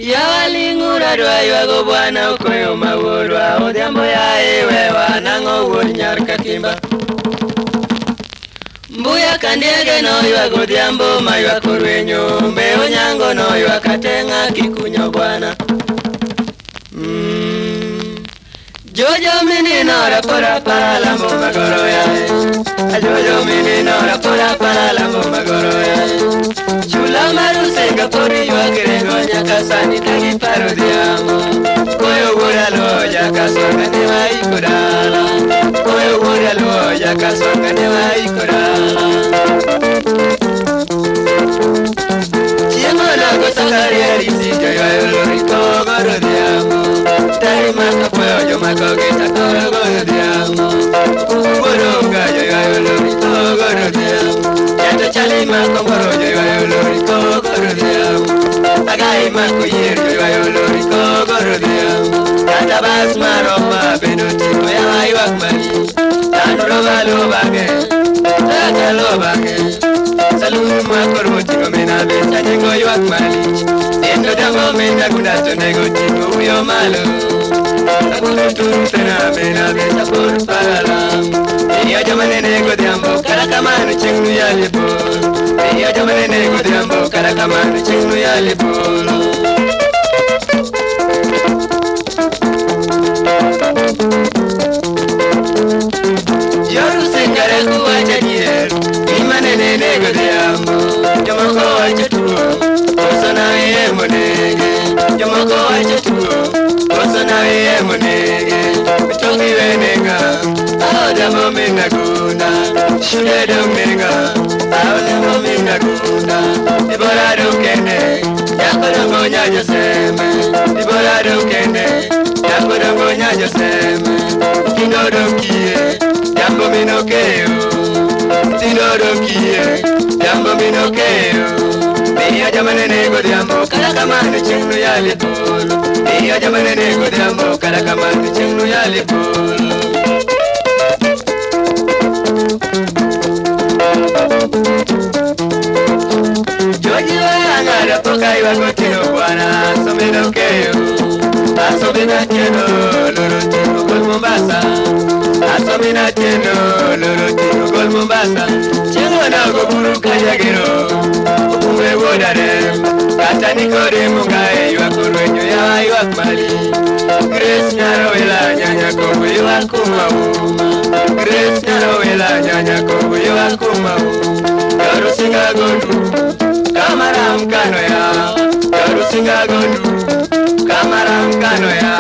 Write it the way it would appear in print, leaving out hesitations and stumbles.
Yawaling'ura dwa ywago bwana okoyo mawuodwa odhiambo yaye wewa nang'o wuod nyar Kakimba. Mbuya kandiege noywago odhiambo maywak orwenyo mbe onyango noywak ateng'a kikunyo bwana. Jojo minino rapora para lambo magoro yae. Jojo minino rapora para lambo magoro yae. Chula marusenga pori ywak nyaka sani kagi paro dhiambo. Koyo wuod Aluo nyaka songa ne waiko dala. Koyo wuod Aluo nyaka songa ne waiko dala. Chieng' onogo sakari arisi joywayo lori kogoro dhiambo. Tari makapuoyo jomako gi takoro goyo dhiambo. Wuodonga joywayo lori kogoro dhiambo. Jato chali makongoro joywayo lori kogoro dhiambo. Agai mako yier joywayo lori kogoro dhiambo. Kata bas maroma bende oting'o yawa ywak malich. Dhano roba luwo bang'e, tata luwo bang'e. Salun makoro oting'o min Abesa nego ywak malich. Kendo odhiambo min Agunda to nego ting'o uyo malo. Agunda turu tena min Abesa por pagalam. Miyo joma ne nego odhiambo kata kamano chieng' nuyal e polo. Miyo joma ne nego odhiambo kata kamano chieng' nuyal e polo. Yorusengare kuwacho adier, gima nene nego odhiambo. Jomoko wacho tuo, koso nawe emonege. Jomoko wacho tuo, koso nawe emonege. To giwene ng'a, odhiambo min Agunda. Shule dong' ne ng'a, odhiambo min Agunda. Dibora dong' kende, nyako dongo nya Joseme. Dibora dong' kende, nyako dongo nya Joseme. Nyithindo dong' kiye, jambo min okeyo. Nyithindo dong' kiye, jambo min okeyo. Miyo joma ne nego odhiambo kata kamano chieng' nuyal e polo. Miyo joma ne nego odhiambo kata kamano chieng' nuyal e polo. Joji wang'ado pok aywago otieno bwana, asombe nokeyo. Asombe natieno loro oting'o gol Mombasa. Asombe natieno loro oting'o gol Mombasa. Chieng' onogo buru kajagero, okumbe wuod Arem. Kata nikode mungae ywak orwenyo yawa ywak malich. Grace Nyarowela nyanya Kongo ywak kuma uma. Grace Nyarowela nyanya Kongo ywak kuma uma. Yorusinga gondu kamaram kano ya. Yorusinga gondu kamaram kano ya.